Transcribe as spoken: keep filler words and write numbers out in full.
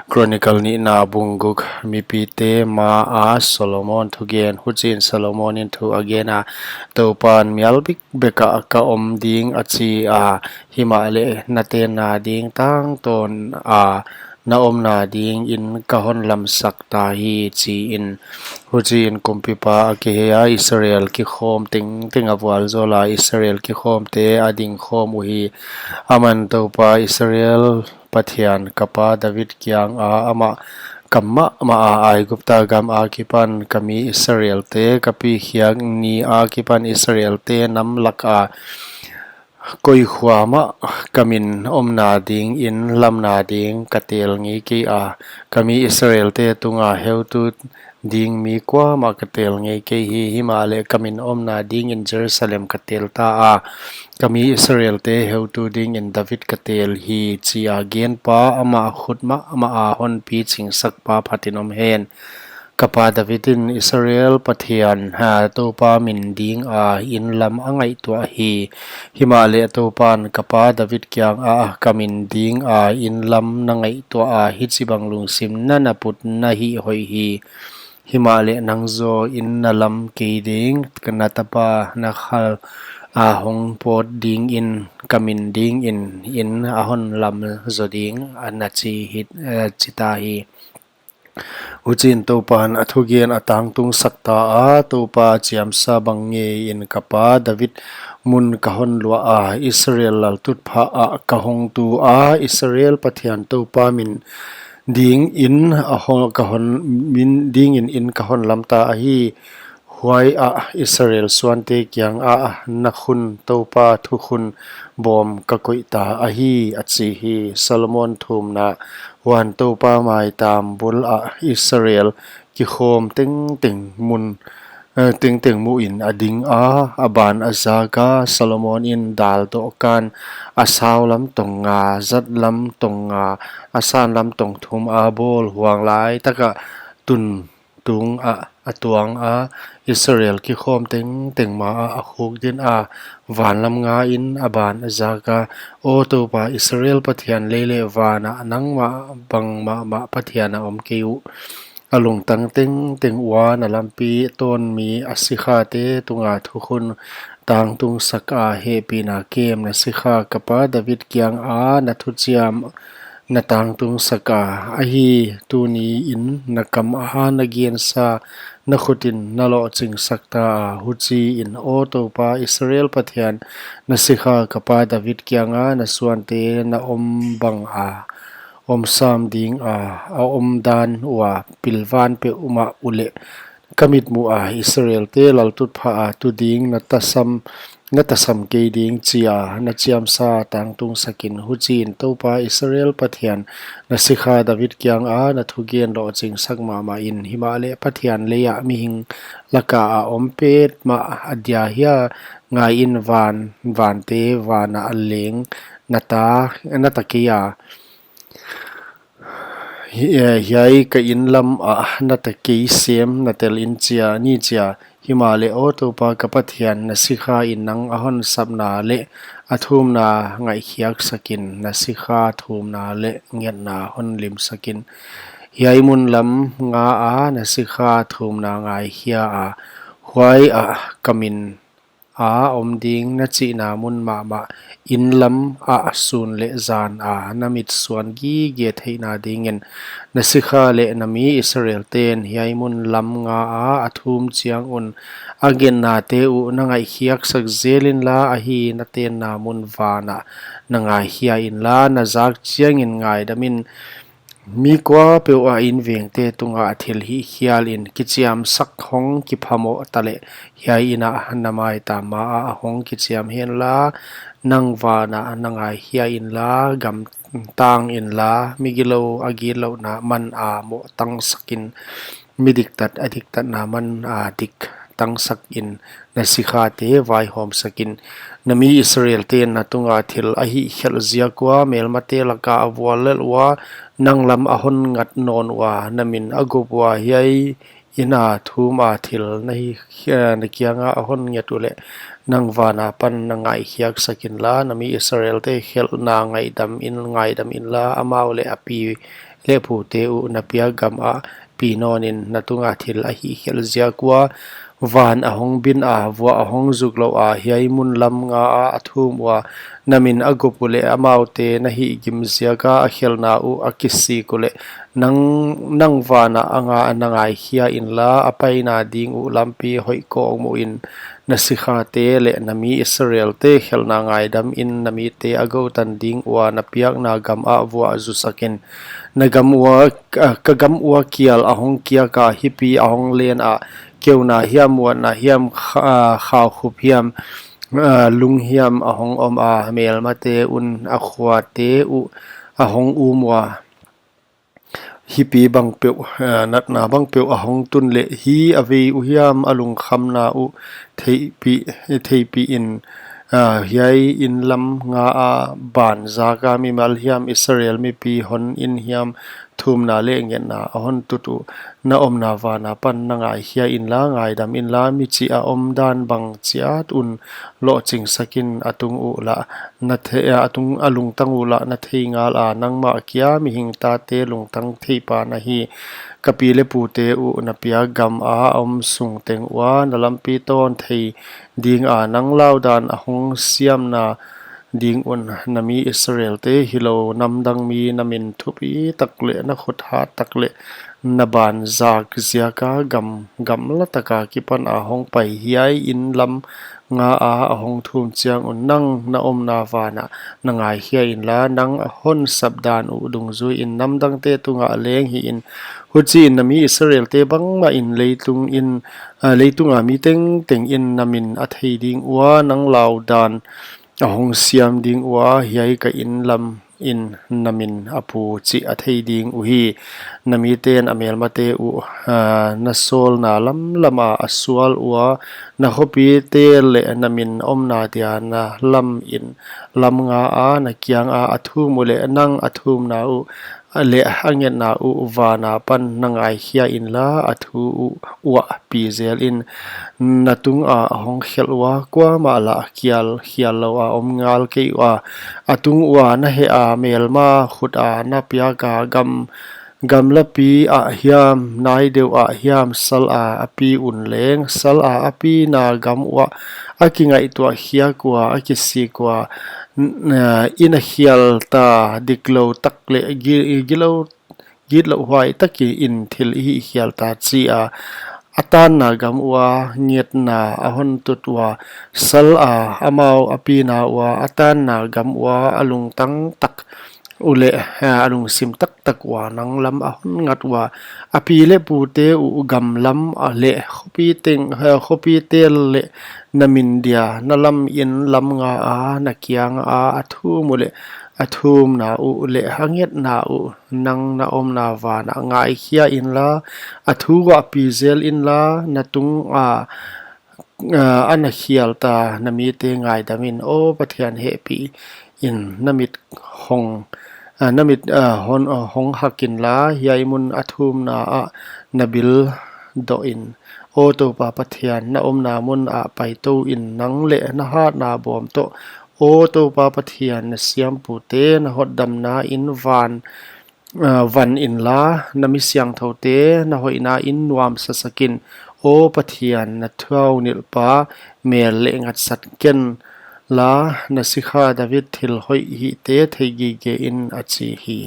Chronicle nihna bung guk. Mipite maa Solomon thugen. Huchiin Solomon in thu a gen a, Toupan mial bikbek ah ka om ding a chi a, himahleh na tenna ding tangtawn a na omna dingin ka hon lamsak ta hi, chi in. Huchiin kumpipa a kihei a, Israel kikhawm tengteng a vualzawl a, Israel kikhawmte a dingkhawm uhi. Aman, Toupa Israel Pathian, ka pa David kianga amah kam mahmah a, Aigupta gam akipan ka mi Israelte ka pi khiak ni akipan Israelte nam laka koi khua mah ka min omna dingin lamna ding ka tel ngei kei a, ka mi Israelte tunga heutu ding mi kuamah ka tel ngei kei hi. Himahleh ka min omna dingin Jerusalem ka tel ta a, ka mi Israelte heutu dingin David ka tel hi, chi a genpa amah khut mahmah a hon pichingsakpa phatin om hen. Ka pa David in Israel Pathian, ha, Toupa min dinga in lam a ngaihtuah hi. Himahleh Toupan ka pa David kianga ka min dinga in lam na ngaihtuah a, hichibang lungsim na na put na hih hoih hi. Himahleh nang zaw in na lam kei ding, na tapa na khal a hong pawt dingin ka min dingin in a hon lam zaw ding, a na chi hi, eh, chi ta hi. Huchiin Toupan a thugen a tangtungsak ta a, Toupa chiamsa bang ngeiin ka pa David mun ka hon luah a, Israel laltutphah ah ka hong tu a, Israel Pathian Toupa min dingin a hon, ka hon, min dingin in ka hon lam ta ahi. Huai ah Israel suante kianga na khun Toupa thukhun bawm ka koih ta ahi, a chi hi. Solomon thumna. Huan Toupa maitam bul ah Israel kikhawm tengteng mun, eh, tengteng muin a ding a, a ban a zak a, Solomon in dal dohkan a sau lam tong nga, zat lam tong nga, a san lam tong thum a bawl, huang lai taka tun tung ah a tuang a, Israel kikhawm tengteng ma ah a khuk din a, van lam nga in a ban a zak a, Aw Toupa Israel Pathian, lei leh van ah nangmah bang mahmah Pathian a om kei uh. A lungtang tengteng ua na lampi tawn mi a sikhate tunga thukhun tangtungsak a, hehpihna kem na sikha ka pa David kianga na thuchiam na tangtungsak a, ahi, tuniin na kam a na gensa na khutin na lohchingsak ta a. Huchiin, Aw Toupa Israel Pathian, na sikha ka pa David kianga na suante na om bang a om sam dinga a omdan ua pilvan peuhmah uleh ka mitmuh a Israelte laltutphah a tu ding na tasam, na tasam kei ding, chi a na chiamsa tangtungsak in. Huchiin Toupa Israel Pathian, na sikha David kianga na thugen lohchingsak mahmah in. Himahleh Pathian lei ah mihing laka a om petmah a dia hia? Ngaiin, van, vante van ah leng na ta, na ta kei a, hi-, eh, hiai ka inn lam ah na ta kei sem na tel in, chi a, ni, chi a. Himahleh, Aw Toupa ka Pathian, na sikha in nang a hon sapna leh a thumna ngaihkhiaksak in, na sikha thumna leh ngetna hon limsak in. Hiai mun lam nga a na sikha thumna ngaikhia a, huai ah ka min a om ding na chihna mun mahmah inn lam ah sun leh zan a na mitsuan gige theihna dingin, na sikha leh na mi Israelten hiai mun lam nga a a thum chiang un a ngetnate uh na ngaihkhiaksak zel inla, ahi, na tenna mun van ah na ngaikhia inla, na zak chiangin ngaidam in. Mi kuapeuh a invengte tunga thil hih khialin kichiamsak hong kiphamoh taleh, hiai inn ah na maitam ma ah hong kichiam henla, nang van ah na ngaikhia inla, gamtang inla, migilou a gitlouhna man a mohtansak in, midiktat a diktatna man a diktangsak in, na sikhate vaihawmsak in. Na mi Israelten na tunga thil a hihkhelh ziak ua, melmate laka a vuallelh ua, nang lam a hon ngat nawn ua, na min a gup ua, hiai inn a thum a thil na hi, eh, na kianga a hon nget uleh, nang van apan na ngaikhiak sak inla, na mi Israelte khelhna ngaidam in, ngaidam inla, amau leh a pi leh pute uh na piak gam ah pi nawnin, na tunga thil a hihkhelh ziak ua van a hong bin a, vuah a hong zuk lou a, hiai mun lam nga a a thum ua na min a gup uleh, amaute na hihgim ziaka a khelhna uh a kisik uleh, nang, nang van ah a nga na ngaikhia inla, a paina ding uh lampi hoih kawkmuh in, na sikhate leh na mi Israelte khelhna ngaidam in, na mite a goutan ding ua na piakna gam ah vuah zu sak in. Na gam ua, ka, ka gam ua kial a hong kiak a, hipi a hong len a, keuna hiam, muanna hiam, kha-, ah, khaukhup hiam, ah, lung hiam a hong om a, melmate un a khuate uh a hong um ua, hipi bangpeuh, ah, natna bangpeuh a hong tun leh, hi a vei uh hiam, a lungkhamna uh theihpih, theihpih in, ah, hiai inn lam nga a ban zaka mimal hiam, Israel mipi hon in hiam, thumna leh ngetna a hon tut uh, na omna van apan na ngaikhia inla, ngaidam inla, michih a omdan bang chiat un lohching sak in, a tung uh lah na the-, a tung, a lungtang uh lah na thei ngal a, nangmah kia mihing tate lungtang theipa na hi. Ka pi leh pute uh na piak gam a om sung teng ua na lampi tawn thei ding a, nang laudan a hong siamna ding un, na mi Israelte hilou namdang mi na min thupi tak leh na khut hat tak leh na ban zak ziaka gam, gamla tak akipan a hong pai hiai inn lam nga a a hong thum chiang un, nang na omna van ah na ngaikhia inla, nang a hon sapdan uh dungzui in namdangte tunga leng hih in. Huchiin na mi Israelte bangmah in leitung in, ah, leitunga mi tengteng in na min a thei ding ua, nang laudan a hong siam ding ua, hiai ka inn lam in na min a pu chih a thei ding uhi. Na miten a melmate uh, ah, na sawlna lamlam a a sual ua, na khopite leh na min omna dia na lam in lam nga a na kianga a thum uleh, nang a thumna uh leh a ngetna uh van apan na ngaikhia inla, a thu uh uah pi zel in. Na tunga a hong khelh ua kuamah lah kial, khial lou a om ngal kei ua, a tung ua na heh a, melma khut a na piak a, gam, gamlapi ah hiam, nai deuh ah hiam, sal a a pi un leng, sal a a pina gam uah a kingaihtuah khiak ua, a kisik ua, n-, ah, i na khial ta diklou tak leh gi-, gilou, gitlou huai tak in thil i hihkhial ta chi a, a tanna gam ua ngetna a hon tut ua, sal a amau a pina ua, a tanna gam ua a lungtang tak uleh, eh, a lungsim taktak ua nang lam a hon ngat ua, a pi leh pute uh gam lam a leh khopi teng, eh, khopite leh na min dia na lam in lam nga a na kianga a thum uleh, a thumna uh leh a ngetna uh nang na omna van ah ngaikhia inla, a thu uah pi zel inla, na tunga, ah, a na khial ta na mite ngaidam in. Aw Pathian, hehpih in, na mit hong, ah, na mit, ah, hon, ah, hong hak inla, hiai mun a thumna ah na bil doh in. Aw Toupa Pathian, na omna mun ah paitou in, nang leh na hatna bawm toh. Aw Toupa Pathian, na siampute na hotdamna in van, ah, van inla, na mi siangthoute na hoihna in nuamsa sak in. Aw Pathian, na thuaunilhpa mel leh ngatsat ken la, na sikha David thil hoih hihte thei gige in, a chi hi.